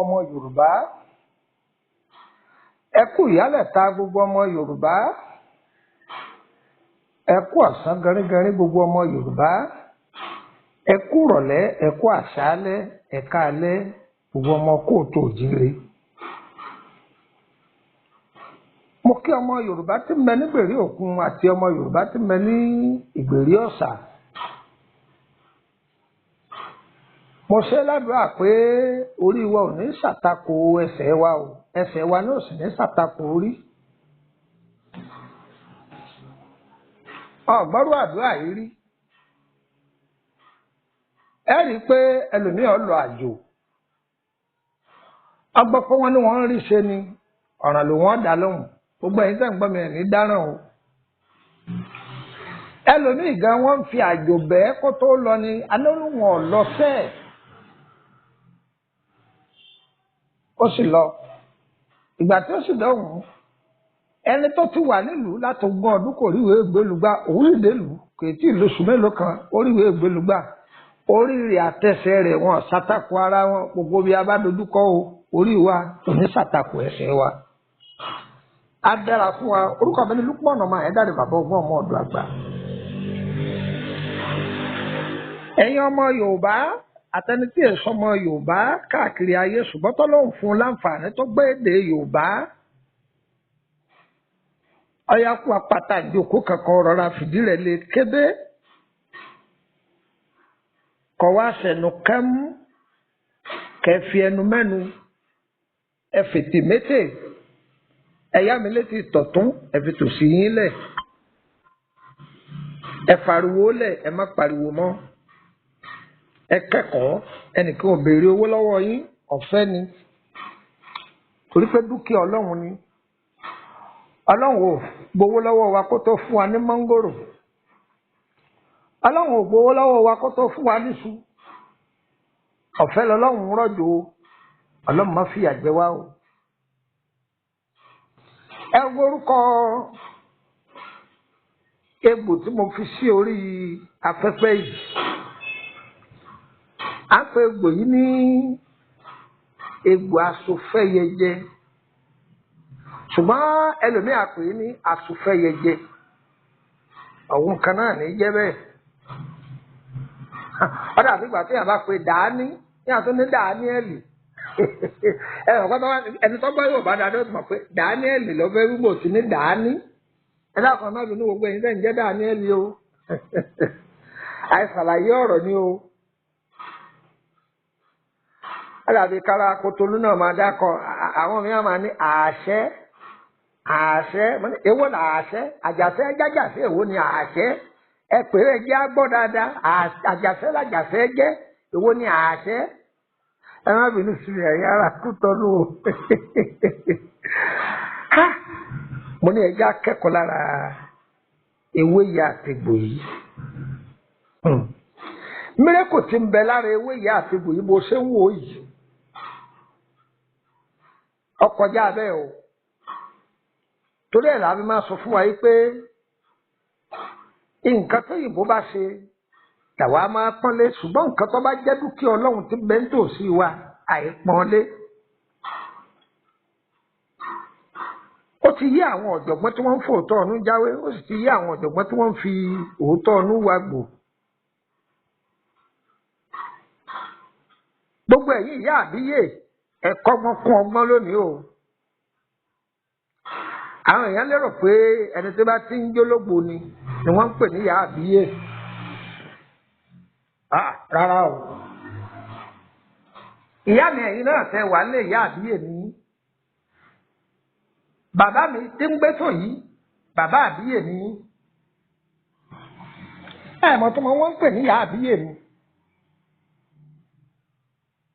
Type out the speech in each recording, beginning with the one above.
Ọmọ Yorùbá, ẹ kú ìyálẹ̀ta gbogbo ọmọ Yorùbá, ẹ kú ọ̀sán gẹrígẹrí gbogbo ọmọ Yorùbá, ẹ kú ìrọ̀lẹ́, ẹ kú àṣálẹ́, ẹ káalẹ́ gbogbo ọmọ kóòtù òjíire. Mo kí ọmọ Yorùbá tí ń bẹ nígbèrí òkun àti ọmọ Yorùbá tí ń bẹ ní ìgbèrí ọ̀sà. Mo ṣe ládùúrà pé orí wa ò ní ṣàtakò ẹsẹ̀ wa o, ẹsẹ̀ wa náà sì ní ṣàtakò orí. Ọ̀gbọ́rú àdúrà yìí rí. Ẹ rí i pé ẹlòmíràn lọ àjò. Ọgbọ́n pé wọ́n ní wọ́n ń rí ṣe ni, ọ̀ràn ló wọ́n dá lóhùn. Gbogbo ẹ̀yin tẹ́ ń gbọ́ mi ẹ̀ ní dáràn o. Ẹlòmíì gan wọ́n ń fi àjò bẹ́ẹ̀ kó tó lọ ni alóhùn ọ̀lọ́ sẹ́ẹ̀. Ó sì lọ. Ìgbà tí ó sì dọ̀hùn, ẹni tó ti wà nílùú láti ogún ọdún kò ríwèé ìgbélùgbà, òun sì délùú kò tí ì lóṣù mélòó kan ó ríwèé ìgbélùgbà. Orí rẹ̀ àtẹsẹ̀ rẹ̀ wọn ṣàtakò ara wọn, gbogbo bí a bá dojúkọ o, orí wa kò ní ṣàtakò ẹsẹ̀ wa. Á dára fún wa. Orúkọ mi ni Lukman ọmọ Ayédáre, bàbá ọgbọ́n ọmọ ọ̀dọ̀ àgbà. Ẹ̀yin ọmọ Yorùbá àtẹni tí èso ọmọ Yorùbá káàkiri ayé, ṣùgbọ́n tọ́lọ́hùn fún un láǹfààní tó gbé èdè Yorùbá. Ọ̀yà kú apáta ìjókòó kankan rọra fìdí rẹ̀ lé kébé. Kọ̀ wá sẹ̀nu kẹ́mú, kẹ́ fi ẹnu mẹ́nu, ẹ fètè mété, ẹ yá mi létí tọ̀tún, ẹ fi tòsí yín lẹ̀, ẹ fariwo lẹ̀, ẹ má pariwo mọ́. Ẹ kẹ́kọ̀ọ́, ẹnìkan ò béèrè owó lọ́wọ́ yín, ọ̀fẹ́ ni. Torí pé dúkìá Ọlọ́run ni. Ọlọ́run ò gbowó lọ́wọ́ wa kó tó fún wa ní mọ́ngòrò. Ọlọ́run ò gbowó lọ́wọ́ wa kó tó fún wa níṣu. Ọ̀fẹ́ lọ́lọ́run ń rọ̀jò o. Ọlọ́run má fìyà jẹ wá o. Ẹ wo orúkọ egbò tí mo fi sí orí afẹ́fẹ́ yìí. À ń pe egbò yìí ní egbò asofẹ́yẹjẹ. Ṣùgbọ́n ẹlòmíì á pè é ní asofẹ́yẹjẹ. Ọ̀hún kan náà ní jẹ́ bẹ́ẹ̀. Ó dàbí ìgbà tí èèyàn bá pe Dàání, ní àtún ní Dàníẹ́lì. Ẹ ọ̀ pátá ẹni tó gbọ́ Yorùbá dáadáa ó ti mọ̀ pé Dàníẹ́lì ló fẹ́ wíwò sí ní Dàání. Ẹ dákun ẹ má bínú gbogbo ẹ̀yin tẹ́ ń jẹ́ Dàníẹ́lì o. Àìsàlàyé ọ̀rọ̀ ni o. Ó dàbí kára Kotonu náà máa dákọ̀, àwọn mìíràn máa ní àṣẹ, àṣẹ, èwo là àṣẹ, àjàṣẹ́ jájàṣẹ́ èwo ni àṣẹ, ẹ pè é jẹ́ àgbọ̀ dáadáa, àjàṣẹ́ làjàṣẹ́ jẹ́, èwo ni àṣẹ. Ẹ má bínú sí mi, ẹ̀yin ará Kútọ́nù o. Mo ní ẹjẹ́ akẹ́kọ̀ọ́ lára ewé ìyá àtegbò yìí. Mírèkù tí ń bẹ lára ewé ìyá àtegbò yìí bó ṣe ń wò yìí. Ọkọjá bẹ́ẹ̀ o. Torí ẹ̀ làbí máa sọ fún wa yìí pé nǹkan tó yìnbó bá ṣe tàwa máa pọ́nlé, ṣùgbọ́n nǹkan tó bá jẹ́ dúkìá Ọlọ́run tí bẹ ń tòsí wa àìpọ́nlé. Ó ti yé àwọn ọ̀jọ̀gbọ́n tí wọ́n ń fòótọ́ ọ̀nú jáwé, ó sì ti yé àwọn ọ̀jọ̀gbọ́n tí wọ́n ń fi òótọ́ ọ̀nú wa gbò. Gbogbo ẹ̀yin ìyá àbíyè, ẹ kọ́gbọ́n kún ọgbọ́n lónìí o. Àwọn èèyàn lérò pé ẹni tó bá ti ń jólógbò ni wọ́n ń pè ní ìyá àbíyè. Rárá o. Ìyá mi ẹ̀yin náà tẹ wà lé ìyá àbíyè mi. Bàbá mi tí ń gbé tò yìí, bàbá àbíyè mi. Ẹ mọ̀ tó mọ wọ́n ń pè ní ìyá àbíyè mi.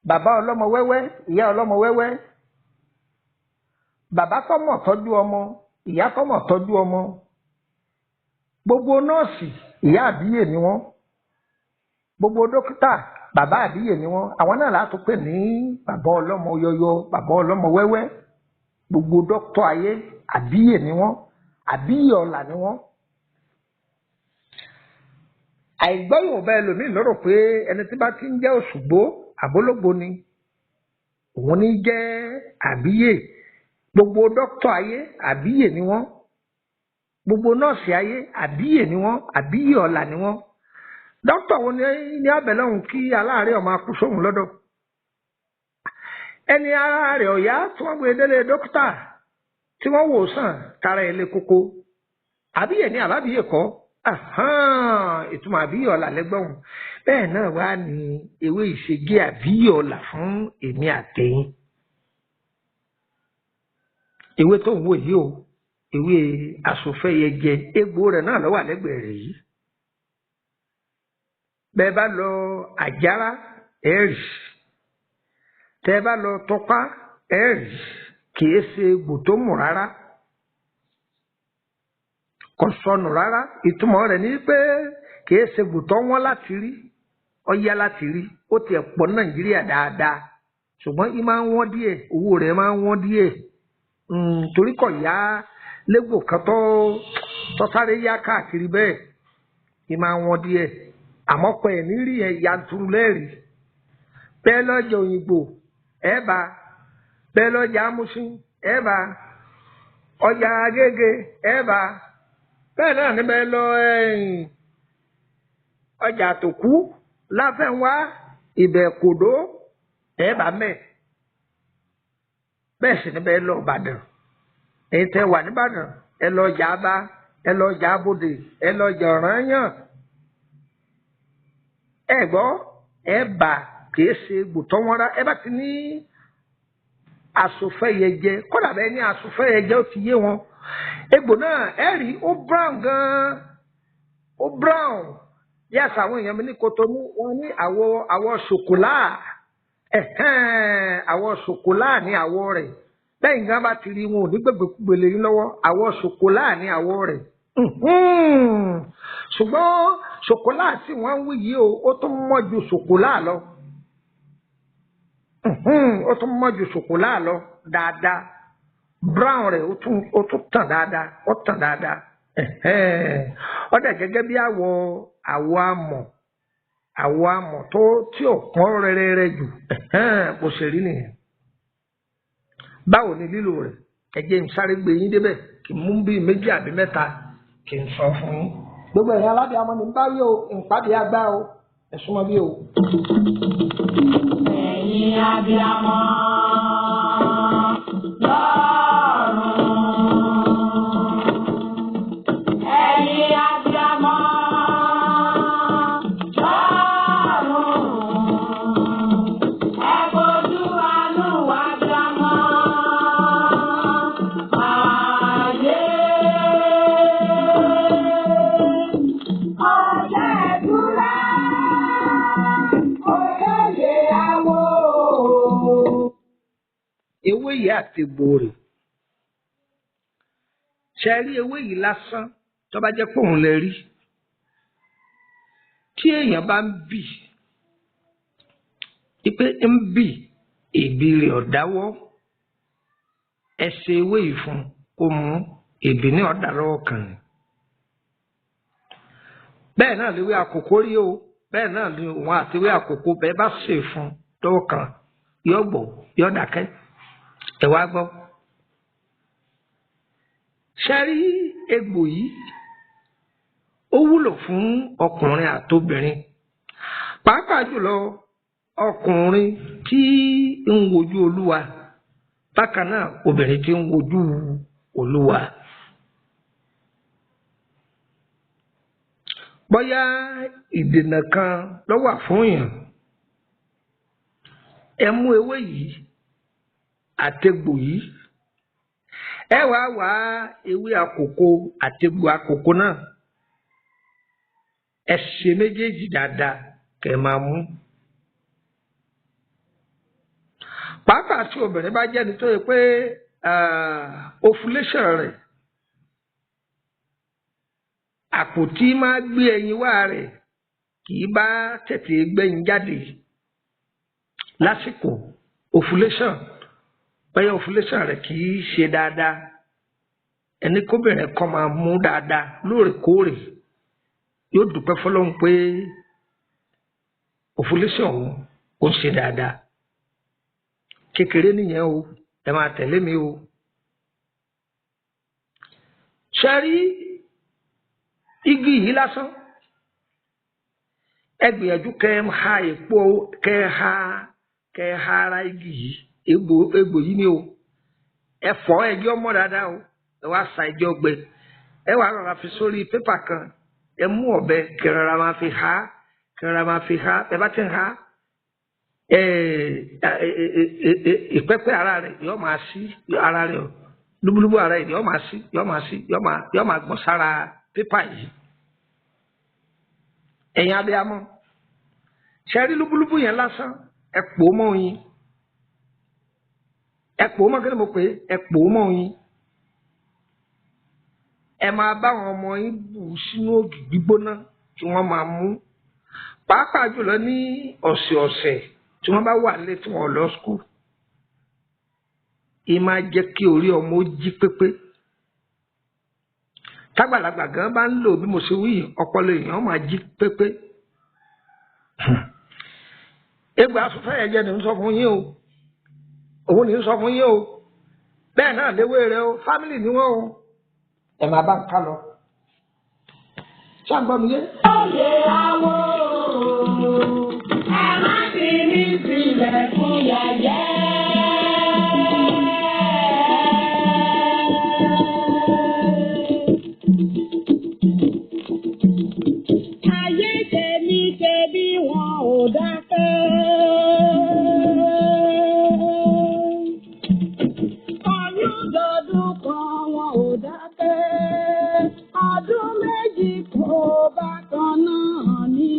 Bàbá ọlọ́mọ wẹ́wẹ́, ìyá ọlọ́mọ wẹ́wẹ́. Bàbá tó mọ̀ tọ́jú ọmọ, ìyá tó mọ̀ tọ́jú ọmọ. Gbogbo nọ́ọ̀sì, ìyá àbíyè ni wọ́n. Gbogbo dókítà, bàbá àbíyè ni wọ́n. Àwọn náà látún pè ní bàbá ọlọ́mọ yọyọ, bàbá ọlọ́mọ wẹ́wẹ́. Gbogbo dókítà ayé, àbíyè ni wọ́n. Àbíyè ọlà ni wọ́n. Àìgbọ́ Yorùbá ẹlòmíì lérò pé ẹni tí bá ti ń jẹ́ Òṣùgbó àbólógbò ni. Òun ní jẹ́ àbíyè. Gbogbo dókítà ayé àbíyè ni wọ́n, gbogbo nọ́ọ̀sì ayé àbíyè ni wọ́n, àbíyè ọ̀la ni wọ́n. Dókítà wo ní abẹ́lẹ́hùn kí aláàárẹ̀ ọmọ akú sóhun lọ́dọ̀? Ẹni ara rẹ̀ ọ̀yá tí wọ́n gbé délé dókítà tí wọ́n wò sàn tara ẹ̀ lé koko, àbíyè ni àbábíyè kọ́? Ìtumọ̀ àbíyè ọ̀la lẹ́gbọ̀n. Bẹ́ẹ̀ náà wá ní ewé ìṣègé àbíyè ọ̀la fún èmi àtẹ̀yìn. Ewé tó ń wò yìí o, ewé asòfẹ́yẹjẹ, egbò rẹ̀ náà ló wà lẹ́gbẹ̀ẹ́ rẹ̀ yìí. Bẹ́ẹ̀ bá lọ àjàrà ẹ̀rì, tẹ́ bá lọ tọpá ẹ̀rì, kìí ṣe egbò tó mú rárá, kò sọnù rárá. Ìtumọ̀ rẹ̀ ni pé kìí ṣe egbò tó wọ́n láti rí, ó yá láti rí, ó tiẹ̀ pọ̀ Nàìjíríà dáadáa, ṣùgbọ́n í máa ń wọ́n díẹ̀, owó rẹ̀ máa ń wọ́n díẹ̀, torí kò yá légbò kan tó sáré yá káàkiri bẹ́ẹ̀, í máa ń wọ́n díẹ̀. Àmọ́ pẹ̀ ní rí ẹ̀ yanturu lẹ́rìí. Bẹ́ẹ̀ lọ́jà Òyìngbò ẹ̀ bá, bẹ́ẹ̀ lọ́jà Amúsín ẹ̀ bá, ọjà Agége ẹ̀ bá, bẹ́ẹ̀ náà ní bẹ́ẹ̀ lọ ọjà Àtòkú Láfẹnwá Ìbẹ̀kòdó ẹ̀ bá mẹ́. Bẹ́ẹ̀ sì ní bẹ́ẹ̀ lọ Ìbàdàn. Èyí tẹ́ wà nìbàdàn, ẹ lọ ọjà Aba, ẹ lọ ọjà Abodè, ẹ lọ ọjà Ọ̀rànyàn. Ẹ gbọ́, ẹ bà, kìí ṣe gbòtọ́ wọn rá. Ẹ bá ti ní asòfẹ́yẹjẹ, kódà bẹ́ẹ̀ ní asòfẹ́yẹjẹ ó ti yé wọn. Egbò náà ẹ rí ó brown gan-an, ó brown. Bí àṣà àwọn èèyàn mi ní Kotonu, wọn ní àwọ̀ ṣòkòlá, àwọ̀ ṣòkòlá ní àwọ̀ rẹ̀. Bẹ́ẹ̀ nǹkan bá ti rí wọn ò ní gbẹ̀gbẹ̀kúgbèlè yín lọ́wọ́, àwọ̀ ṣòkòlá ní àwọ̀ rẹ̀. Ṣùgbọ́n ṣòkòlá tí wọ́n ń wí yìí o, ó tún mọ́ ju ṣòkòlá lọ. Ó tún mọ́ ju ṣòkòlá lọ dáadáa. Brown rẹ̀ ó tún tàn dáadáa, ó tàn dáadáa. Ó dà gẹ́gẹ́ bí àwọ̀ amọ̀, àwọ̀ amọ̀ tó tí ò pọ́n rẹ́rẹ́rẹ́ jù, bó ṣe rí nìyẹn. Báwo ni lílò rẹ̀? Ẹ jẹ́ n sáré gbé yín débẹ̀ kí n mú bíi méjì àbí mẹ́ta kí n sọ fún yín. Gbogbo ẹ̀yin alábìàmọ́ ni ń bá wí o, ìpàdé àgbà o, ẹ súnmọ́ bí o. Ẹ̀yin abiyamọ lọ́run. Ẹ̀yin abiyamọ lọ́run. Ẹ fojú àánú abiyamọ ayé. Ọjọ́ ìtura, òkèlè àwọ̀. Ewé yìí àti egbò rẹ̀. Ṣe rí ewé yìí lásán tó bá jẹ́ pé òun lè rí. Tí èèyàn bá ń bì, pé ń bì, èbì rẹ̀ ọ̀dáwọ́, ẹ ṣe ewé yìí fún kó mú èbì ní ọ̀dà lọ́wọ́ kan ni. Bẹ́ẹ̀ náà lewé àkókò rí o, bẹ́ẹ̀ náà ni òun àti ewé àkókò bẹ́ẹ̀ bá ṣe fún lọ́wọ́ kan, yóò gbọ́, yóò dákẹ́. Ẹ wá gbọ́. Ṣe rí egbò yìí, ó wúlò fún ọkùnrin àtobìnrin, pàápàá jùlọ ọkùnrin tí ń wojú Olúwa, bákan náà obìnrin tí ń wojú Olúwa. Bóyá ìdènà kan ló wà fún èèyàn, ẹ mú ewé yìí àtegbò yìí, ẹ wá wá ewé àkókò àtegbò àkókò náà, ẹ ṣe méjèèjì dáadáa kẹ́ máa mú. Pàápàá tí obìnrin bá jẹ́ ẹni tó yẹ pé ovulation rẹ̀, àpò tí máa gbé ẹyin wá rẹ̀ kì í bá tètè gbẹ̀yìn jáde lásìkò ovulation, bẹ́ẹ̀ ovulation rẹ̀ kì í ṣe dáadáa, ẹni kóbìnrin kan máa mú dáadáa lóòrèkóòrè, yóò dúpẹ́ fọlọ́run pé ovulation òun ó ṣe dáadáa. Kékeré nìyẹn o, ẹ máa tẹ̀lé mi o. Ṣe rí igi yìí lásán, ẹ gbìyànjú kẹ ẹ ha èpo, kẹ ẹ ha ara igi yìí, egbò yìí ni o. Ẹ fọ ẹjọ mọ́ dáadáa o, ẹ wá sa ẹjọ gbẹ, ẹ wá rọra fi sórí pépà kan, ẹ mú ọ̀bẹ kẹrọra máa fi ha, kẹrọra máa fi ha. Ẹ bá ti ń ha, ìpẹ́pẹ́ ara rẹ̀ yóò máa sí ara rẹ̀ o, lúbúlúbú ara rẹ̀ yóò máa sí, yóò máa sí, yóò máa gbọ̀n sára pépà yìí. Ẹ̀yin abiyamọ, ṣe rí lúbúlúbú yẹn lásán, ẹ pò ó mọ́ oyin, ẹ pò ó mọ́, kí ni mo pè é, ẹ pò ó mọ́ oyin. Ẹ máa bá àwọn ọmọ yín bù ú sínú ògì gbígbóná tí wọ́n máa mú, pàápàá jùlọ ní ọ̀sẹ̀ọ̀sẹ̀ tí wọ́n bá wà nílé tí wọ́n lọ skul. Ì máa jẹ́ kí orí ọmọ ó jí pépé. Tágbàlagbà gan bá ń lò bí mo ṣe wí yìí, ọpọlọ èèyàn máa jí pépé. Egbò asúfẹ́ ẹ̀jẹ̀ ni ń sọ fún yín o, òun ni ń sọ fún yín o. Bẹ́ẹ̀ náà léwé rẹ o, fámìlì ni wọ́n o. Ẹ máa bá ń ká lọ. Ṣé à ń gbọ́ mi yé? Oyè awo, ẹ má fi mí sílẹ̀ fún yẹ̀yẹ́. Ayé tèmi ṣe bí wọn ò dákẹ́. Oyún dọdún kan wọn ò dákẹ́. Ọdún méjì kò bákan náà ní.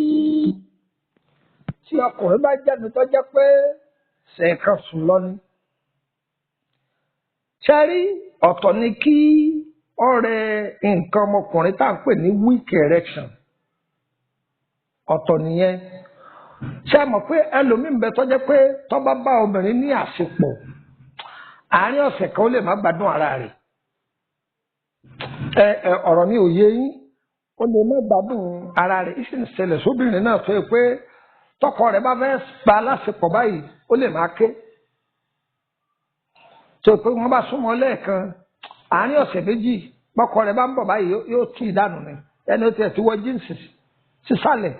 Tí ọkùnrin bá jáde tó jẹ́ pé ṣẹ̀ẹ̀kan sùn lọ ni. Ṣe rí, ọ̀tọ̀ ni kí ọ̀rẹ́ nǹkan ọmọkùnrin tá à ń pè ní weak erection, ọ̀tọ̀ nìyẹn. Ṣe mọ̀ pé ẹlòmíín bẹ tó jẹ́ pé tó bá bá obìnrin ní àṣepọ̀, àárín ọ̀sẹ̀ kan ó lè má gbádùn ara rẹ̀. Ẹ ẹ ọ̀rọ̀ mi ò yé yín. Ó lè má gbádùn ara rẹ̀. Ìsìn ṣẹlẹ̀ sóbìnrin náà tó yẹ pé tọkọ rẹ̀ bá fẹ́ gba aláṣepọ̀ báyìí, ó lè máa ké. Tó yẹ pé wọ́n bá súnmọ́ lẹ́ẹ̀kan, àárín ọ̀sẹ̀ méjì, bọ́kọ rẹ̀ bá ń bọ̀ báyìí, yóò tì í dànù ni. Ẹni ó tiẹ̀ ti wọ jíǹsì sísàlẹ̀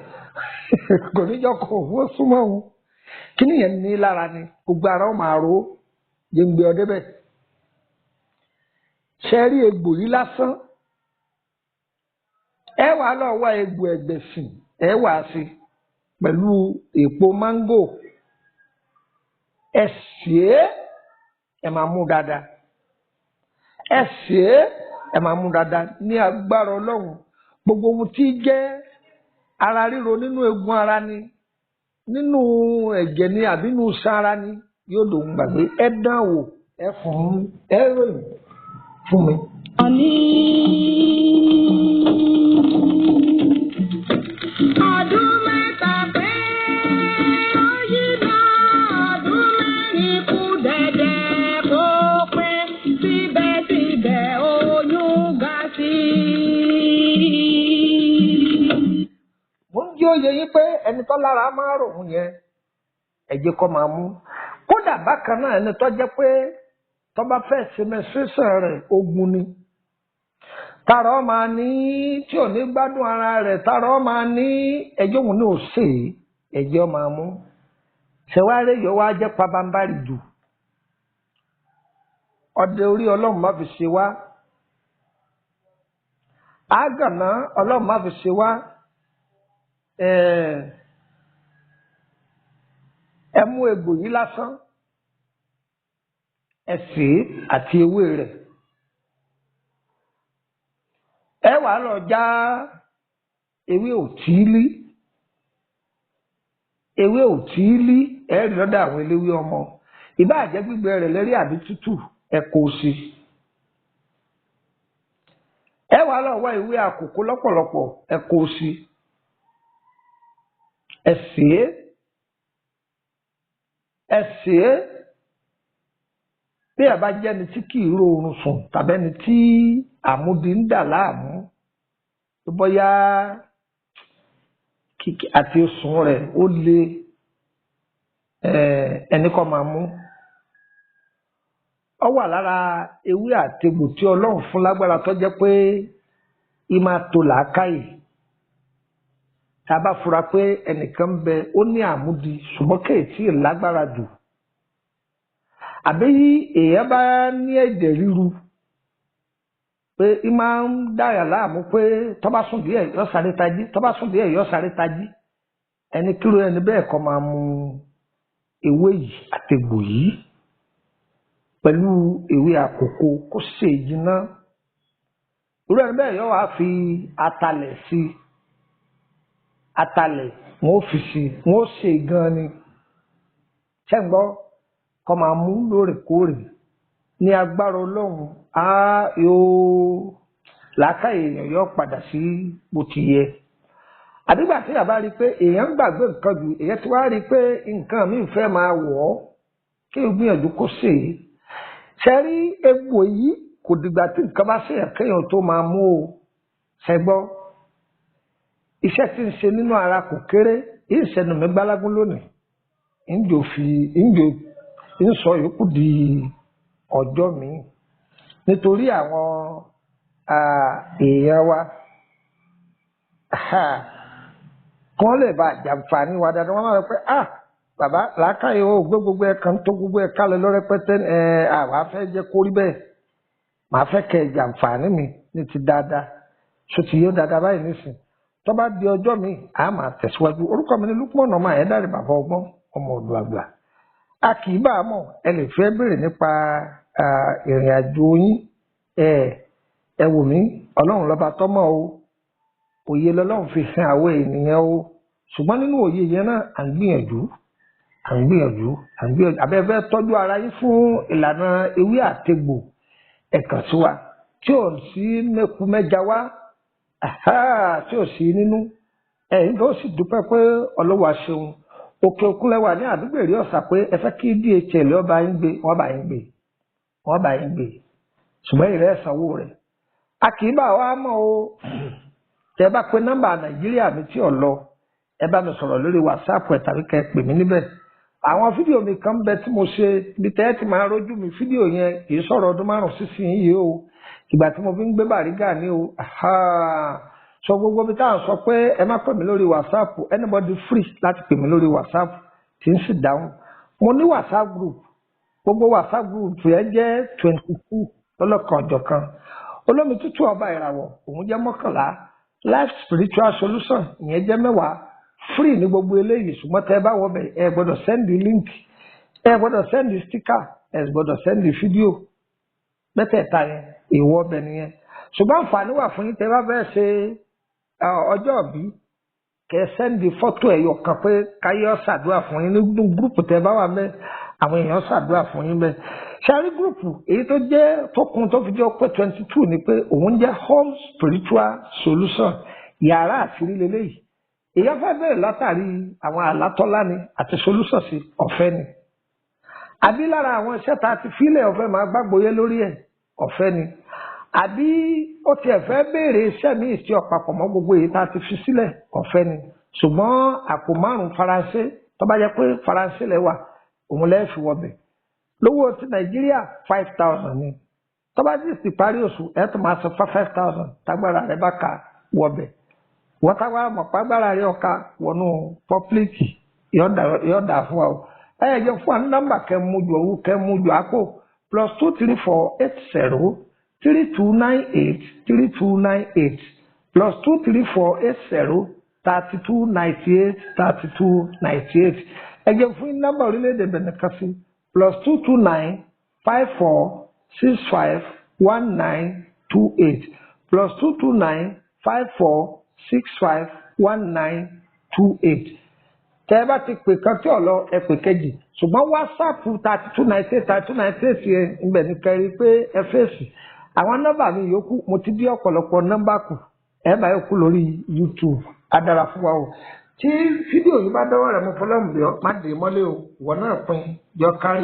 kò ní jọ kó owó súnmọ́ òun. Kí nìyẹn ní lára ni gbogbo ara ó máa ro jẹ́ngbẹ́ ọdẹ bẹ́ẹ̀. Ṣe rí egbò yìí lásán, ẹ wàá lọ wá egbò ẹgbẹ̀sìn, ẹ wàá sí pẹ̀lú èpo máńgò, ẹ sè é, ẹ máa mú dáadáa, ẹ sè é, ẹ máa mú dáadáa. Ní agbára Ọlọ́run, gbogbo ohun tí jẹ́ ara ríro nínú egun ara ni, nínú ẹ̀jẹ̀ ni, àbí nínú iṣan ara ni, yóò lòun gbàgbé. Ẹ dán wò, ẹ fún ẹ ròyìn fún mi. Àní. Ọdún mẹ́ta pé ó yí dá, ọdún mẹ́rin kù dẹ̀dẹ̀ kó pé, síbẹ̀síbẹ̀ oyún ga sí i. Mo ń jẹ́ òye yín pé ẹni tó lára máa rò òun yẹn, ẹ̀jẹ̀ kọ́ máa mú. Kódà bákan náà, ẹni tó jẹ́ pé tó bá fẹ́ ṣe menstruation rẹ̀, ogun ni. Tààrà ọ máa ní tí ò ní gbádùn ara rẹ̀, tààrà ọ máa ní ẹjọ́ òun ní ò sè é, ẹ̀jẹ̀ ọ máa mú. Ṣẹ̀wárẹ̀ yọ wá jẹ́ pabambarì jù. Ọdẹ orí Ọlọ́run má fi ṣe wá. Àgànná Ọlọ́run má fi ṣe wá. Ẹ mú egbò yìí lásán, ẹ sè é àti ewé rẹ̀. Ẹ wàá lọ já ewé òtílí, ewé òtílí ẹ rí lọ́dọ̀ àwọn eléwé ọmọ. Ìbáà jẹ́ gbígbẹ rẹ̀ lẹ́rí àbí tútù, ẹ kó o sí. Ẹ wàá lọ wá ewé àkókò lọ́pọ̀lọpọ̀, ẹ kó o sí. Ẹ sè é, ẹ sè é. Bí ẹ bá jẹ́ni tí kì í róorun sùn tàbí ẹni tí àmúdi ń dà láàmú, tó bóyá kìkì àti sùn rẹ̀ ó le, ẹni kọ́ máa mú. Ó wà lára ewé àtegbò tí Ọlọ́run fún lágbára tó jẹ́ pé í máa to làákàyè. Tá a bá fura pé ẹnìkan ń bẹ ó ní àmúdi ṣùgbọ́n kéètì lágbára jù, àbí èèyàn bá ní ẹ̀jẹ̀ ríru pé í máa ń dáyà láàmú pé tó bá sùn díẹ̀ yó sáré tají, tó bá sùn díẹ̀ yó sáré tají, ẹni kíro ẹni bẹ́ẹ̀ kó máa mu ewé yìí àtegbò yìí pẹ̀lú ewé àkókò kó sè é jiná. Irú ẹni bẹ́ẹ̀ yóò wá fi atalẹ̀ sí i, atalẹ̀ wọn ò fi sí i, wọn ò sè é gan ni. Ṣẹ́ǹgbọ́ kó máa mú lóòrèkóòrè ní agbára Ọlọ́run, á yóò làákàyè èèyàn yóò padà sí bó ti yẹ. Àdìgbà tí yàrá rí i pé èèyàn ń gbàgbé nǹkan jù, èèyàn ti wá rí i pé nǹkan míì fẹ́ máa wọ̀ ọ́, kí o gbìyànjú kó sè é. Ṣe rí egbò yìí kò dìgbà tí nǹkan bá ṣèyàn kéèyàn tó máa mú o. Ṣẹgbọ́, iṣẹ́ tí ń ṣe nínú ara kò kéré. Ìṣẹ́nu mi gbálágún lónìí, ńjò fi ńjò ń sọ yòókù di ọjọ́ mi nítorí àwọn èèyàn wa kí wọ́n lè bá jàǹfààní wa dáadáa. Wọ́n máa rọ pé ah bàbá làákàyè o gbé gbogbo ẹ̀ kan tó gbogbo ẹ̀ kálẹ̀ lọ́rẹ́pẹ́tẹ́ ẹ̀ àwa fẹ́ jẹ́ kó rí bẹ́ẹ̀, màá fẹ́ kẹ́ ẹ̀ jàǹfààní mi ní ti dáadáa. So ti yóò dáadáa báyìí nísìn, tó bá di ọjọ́ mi a máa tẹ̀síwájú. Orúkọ mi ni Lukman ọmọ Ayédáre, bàbá ọgbọ́n, ọmọ ọ̀dọ̀ àgbà. A kì í bá a mọ̀, ẹ lè fẹ́ béèrè nípa ìrìn àjò yín. Ẹ wò mí, Ọlọ́run lọ́ba tọ́mọ̀ o, òye lọ́lọ́run fi hàn àwọn ènìyàn o, ṣùgbọ́n nínú òye yẹn náà à ń gbìyànjú, à ń gbìyànjú, à ń gbìyànjú. Àbẹ́fẹ́ tọ́jú ara yín fún ìlànà ewé àtegbò, ẹ kàn sí wa tí ò sí mẹ́kú mẹ́ja wá tí ò sí nínú ẹ̀yin tó sì dúpẹ́ pé Ọlọ́wà ṣeun. Òkè òkun lẹ́wà ní àdúgbò èrè ọ̀sà pé ẹ fẹ́ kí DHL ọba yín gbé, wọ́n bá yín gbé, wọ́n bá yín gbé, ṣùgbọ́n ìrẹ́ ẹ̀sánwó rẹ̀. A kì í bá wa mọ̀ o. Tẹ́ bá pe nọ́mbà Nàìjíríà mi tí ò lọ, ẹ bá mi sọ̀rọ̀ lórí WhatsApp ẹ̀ tàbí kẹ́ ẹ pè mí níbẹ̀. Àwọn fídíò mi kan bẹ tí mo ṣe bí tẹ́ ẹ ti máa rójú mi. Fídíò yẹn kì í sọ̀rọ̀ ọdún 5 sísìn yìí o, ìgbà tí mo fi ń gbé Bàrígà ní o. Sọ gbogbo bí táwọn sọ pé ẹ má pè mí lórí WhatsApp, anybody free láti pè mí lórí WhatsApp tí ń sì dáhùn. Mo ní WhatsApp group, gbogbo WhatsApp group yẹn jẹ́ 22 lọ́lọ́kan ọ̀jọ̀kan. Olómi tútù ọba ìràwọ̀ òun jẹ́ 11, Life Spiritual Solution ìyẹn jẹ́ 10. Free ní gbogbo eléyìí, ṣùgbọ́n tẹ́ ẹ bá wọ bẹ̀ ẹ gbọ́dọ̀ sẹ́ndì link, ẹ gbọ́dọ̀ sẹ́ndì sticker, ẹ gbọ́dọ̀ sẹ́ndì fídíò. Mẹ́tẹ̀ẹ̀ta yẹn ìwọ ọbẹ̀ nìyẹn. Ṣùgbọ́n àǹfààní wà fún yín tẹ́ bá fẹ́ ṣe ọjọ́ ìbí, kẹ́ sẹ́ndì fọ́tò ẹ̀yọ̀ kan pé káyọ̀ ṣàdúrà fún yín nínú gúrùpù tẹ́ bá wà mẹ́, àwọn èèyàn ṣàdúrà fún yín bẹ́ẹ̀. Ṣáárí gúrùpù èyí tó jẹ́ tó kún tó fi jẹ́ pé 22 ni pé òun jẹ́ Home Spiritual Solution, yàrá àṣírí lélẹ́yìí. Èèyàn fẹ́ bẹ̀rẹ̀ látàrí àwọn àlátọ́lá ni àti solution sí ọ̀fẹ́ ni. Àbí lára àwọn iṣẹ́ tá a ti fílẹ̀ ọ̀fẹ́ máa gbàgbóyé lórí ẹ̀ ọ̀fẹ́ ni. Àbí ó tiẹ̀ fẹ́ béèrè iṣẹ́ míì tí ọ̀pàpọ̀ mọ́ gbogbo èyí tá a ti fi sílẹ̀ ọ̀fẹ́ ni. Ṣùgbọ́n àpò 5 Faransé, tó bá jẹ́ pé Faransé lẹ wà, òun lẹ́ẹ̀ fi wọbẹ̀. Lówó ti Nàìjíríà 5,000 ni. Tó bá sì parí oṣù ẹ̀ tó máa san 5,000 tágbára rẹ̀ bá ka wọbẹ̀. Wọ́n táwa mọ̀págbára rẹ̀ ọ̀ka wọnú pọ́pílìkì yọ̀ọ̀dà fún wa o. Ẹ jẹ́ fún wa ní nọ́mbà kẹ́mújù owó kẹ́mújù àpò +2 3 4 8 0 3 2 9 8 3 2 9 8 +2 3 4 8 0 32 98 32 98. Ẹ jẹ́ fún nọ́mbà orílẹ̀-èdè Benin kan sí +2 2 9 5 4 6 5 1 9 2 8 +2 2 9 5 4 6 5 1 9 2 8. Tẹ́ ẹ bá ti pè kan tí ò lọ, ẹ pè kejì. Ṣùgbọ́n WhatsApp 32 98 32 98 yẹn ibẹ̀ ní kẹrin pé ẹ fèsì. Àwọn nọ́mbà mi yòókù mo ti dí ọ̀pọ̀lọpọ̀ nọ́mbà kù, ẹ bá yòókù lórí YouTube. Á dára fún wa o. Tí fídíò yìí bá dọ́wọ́ rẹ̀ mo fọlọ́mù bí ọ má dé mọ́lé o, ìwọ náà pín yọ kárí.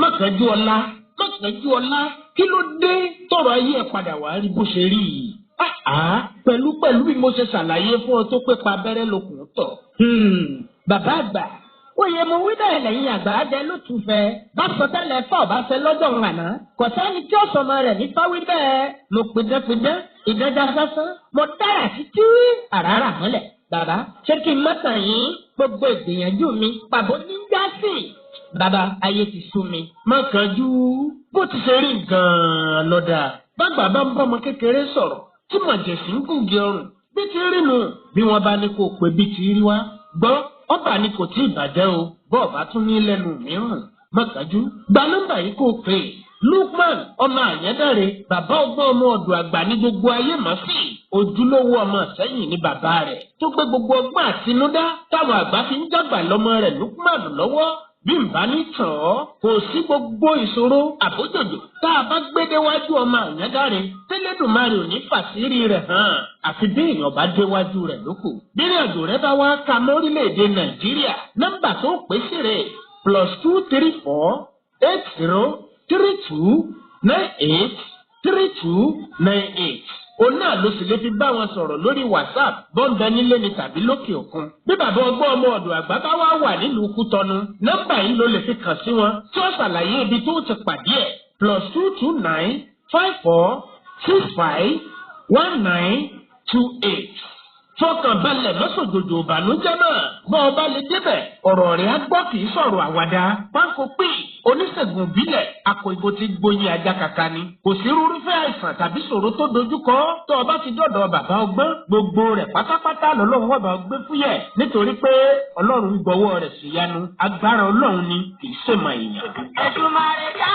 Mọ̀kànjú ọlá, mọ̀kànjú ọlá, kí ló dé tọrọ ayé ẹ̀ padà wá rí bó ṣe rí yìí? Pẹ̀lú pẹ̀lú bí mo ṣe ṣàlàyé fún ọ tó pé pa abẹ́rẹ́ lókun tọ̀. Bàbá àgbà, oyè mo wí bẹ́ẹ̀ lẹ́yìn àgbà jẹ ló tún fẹ́. Bá sọ tẹ́lẹ̀ fọ́ ọ̀bá fẹ́ lọ́jọ́ òun àná. Kò sẹ́ni tí ó sọmọ rẹ̀ ní fáwí bẹ́ẹ̀. Mo pidánpidán, ìdánjá sásán. Mo dára títí àràrà mọ́lẹ̀. Bàbá, ṣé kí n má tàn yín? Gbogbo ìgbìyànjú mi pàbó ní já sí. Bàbá, ayé ti sú mi. Má kánjú, bó ti ṣe rí gan-an lọ́dà. Bàgbà bá ń bọ́mọ kékeré sọ̀rọ̀ tí màjèsí ń gùngi ọrùn bí ti rí nù. Bí wọ́n bá ní kó pé bí ti rí wá. Gbọ́, ọba ni kò tí ì bàjẹ́ o, bọ́ọ̀ bá tún ní lẹ́nu mìíràn. Má kánjú, gba nọ́mbà yìí kó pè é. Lukman ọmọ Àyẹ́dàre, bàbá ọgbọ́n ọmọ ọ̀dọ̀ àgbà ní gbogbo ayé mọ̀ sí. Ojúlówó ọmọ Ìsẹ́yìn ní bàbá rẹ̀ tó gbé gbogbo ọgbọ́n àtinúdá táwọn àgbà fi ń jágbà lọ́mọ rẹ̀ Lukman lọ́wọ́. Bí n bá ní tàn ọ́, kò sí gbogbo ìṣòro àbójòjò tá a bá gbé déwájú ọmọ Àyẹ́dàre tẹ́lẹ̀dùmarè ò ní fàṣírí rẹ̀ hàn, àfi bí èèyàn bá déwájú rẹ̀ lókù. Bí ìrìnàjò rẹ bá wá ka mọ́rílẹ̀-èdè Nàìjíríà, nọ́mbà tó pè sí rẹ̀ +234 80 32983298. Òun náà ló sì lè fi bá wọn sọ̀rọ̀ lórí WhatsApp bọ́ńbẹ nílé ni tàbí lókè òkun. Bí bàbá ọgbọ́n ọmọ ọ̀dọ̀ àgbà bá wá wà nílùú Kútọ́nù, nọ́mbà yìí ló lè fi kàn sí wọn tí ó ṣàlàyé ibi tó ti pàdé ẹ̀ +229 54 65 19 28. Fọkànbalẹ̀ lọ́sọ̀jòjò ìbànújẹ́ náà bọ́ ọ bá lè débẹ̀ ọ̀rọ̀ rẹ̀ á gbọ́, kì í sọ̀rọ̀ àwàdà. Pánkó pé oníṣègùn ìbílẹ̀ akọ ìbò ti gboyin ajá kaka ni. Kò sí rúrúfẹ́ àìsàn tàbí ṣòro tó dojúkọ tó o bá ti dọ̀dọ̀ bàbá ọgbọ́n, gbogbo rẹ̀ pátápátá lọ́lọ́run ọba gbé fúyẹ̀, nítorí pé Ọlọ́run gbọ́wọ́ rẹ̀ síyanu. Agbára Ọlọ́run ni, kì í ṣèmọ̀ èèyàn. Èdùmàrè dá.